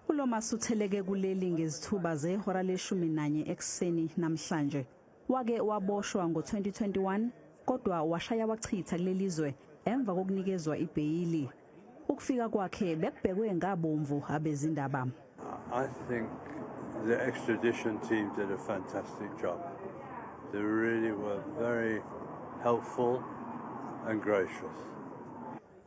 ULomas utheleke kuleli ngezithuba zehora leshumi nanye ekuseni namhlanje. Wake waboshwa ngo-2021 kodwa washaya wachitha kuleli zwe emva kokunikezwa ibheyili. Ukufika kwakhe bekubhekwe ngabomvu abezindaba. I think the extradition team did a fantastic job. They really were very helpful and gracious.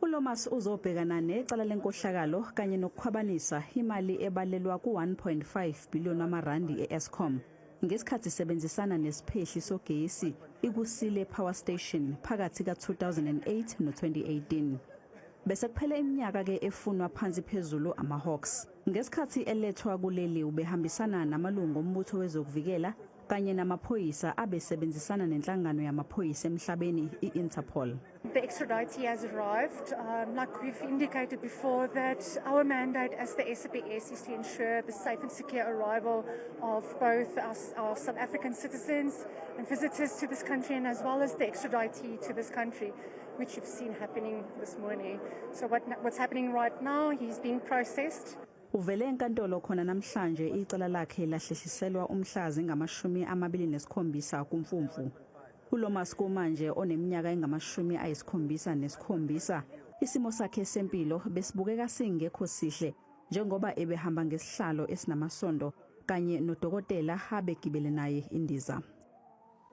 ULomas uzobhekana necala lenkohlakalo kanye nokukhwabanisa imali ebalelwa ku-1.5 billion amarandi e-Eskom ngesikhathi sebenzisana nesiphehli sogesi iKusile Power Station phakathi ka-2008 no-2018. Bese kuphela iminyaka ke efunwa phansi phezulu ama-Hawks. Ngesikhathi elethwa kuleli, ubehambisana namalungu ombutho wezokuvikela kanye namaphoyisa abesebenzisana nenhlangano yamaphoyisa emhlabeni, i-Interpol. The extraditee has arrived. Like we've indicated before, that our mandate as the SAPS is to ensure the safe and secure arrival of both our South African citizens and visitors to this country, and as well as the extraditee to this country, which you've seen happening this morning. So what's happening right now, he's being processed. Uvele enkantolo khona namhlanje, icala lakhe lahlehliselwa umhla zinga-27 kuMfumfu. ULomas manje oneminyaka engama-77, isimo sakhe sempilo besibukeka singekho sihle njengoba ebehamba ngesihlalo esinamasondo kanye nodokotela abegibele naye indiza.